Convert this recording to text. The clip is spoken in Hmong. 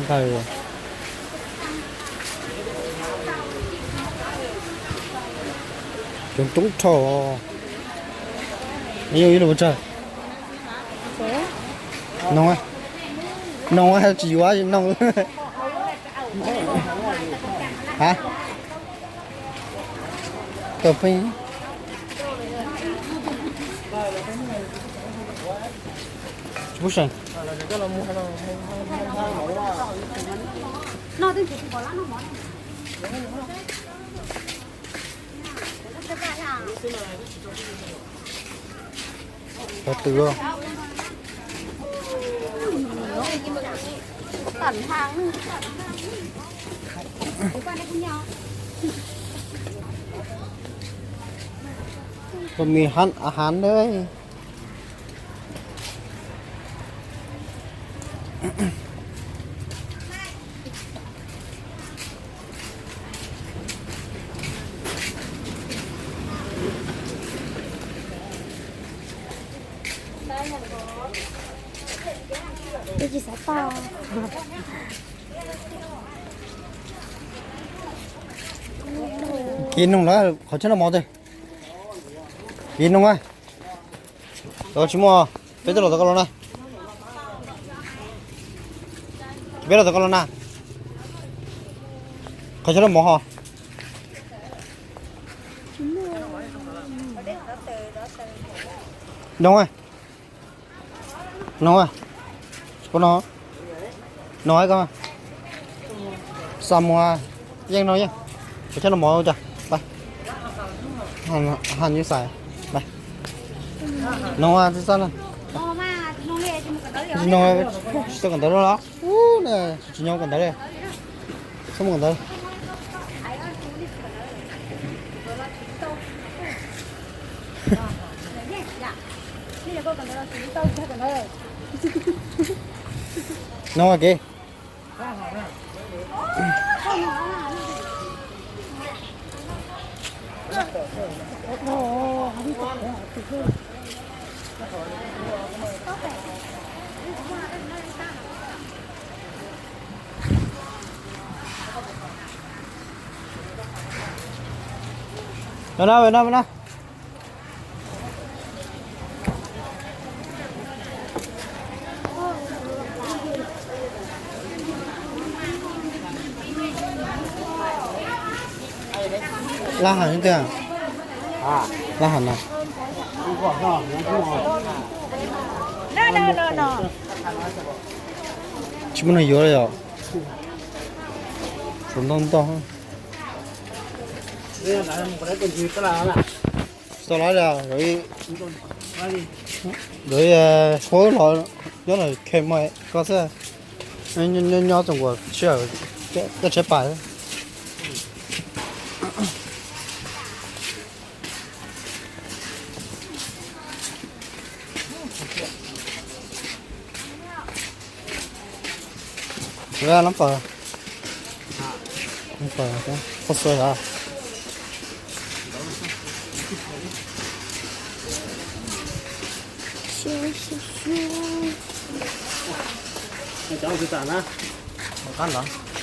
Khaws coob coob dhau. Neb yuav ib lub pes tsawg? Noog, noog tsis yuav noog. Ha? Tau pheej. Tsis pub seem. Qhov twg? Tus mis hav hav na. Tsis xav tau. Kiv noog lawm qhov chaw noj mov twg? Kiv noog a. Tsis muaj, peb twb los tau koj los na. Peb los tau koj los na. Qhov chaw noj mov ho. Noog a. Noog a. Tsis pub no. Noog a koj. Xa mus, yeej no yeej. Qhov chaw noj mov ua cas? Pais. Haj nyuj xais. Pais. Noog a, tsis xa na. Tsis noog, tsis tau kawm ntawv los? Ub, tsis nyob kawm ntawv li. Txhob mus kawm ntawv. Noog a kev. No no no no. Laj hab tiag. Laj hab no. Tsis muaj neeg yuav li yom. Tshuav ntau ntau. Tsis tau lawv li, lawv suab los nyob ntawm Kmart ko xwb. Nyob txog nkaus sij hawm coj tsheb pais. Lab pas, lab pas, koj xua yog. Qab ntawd.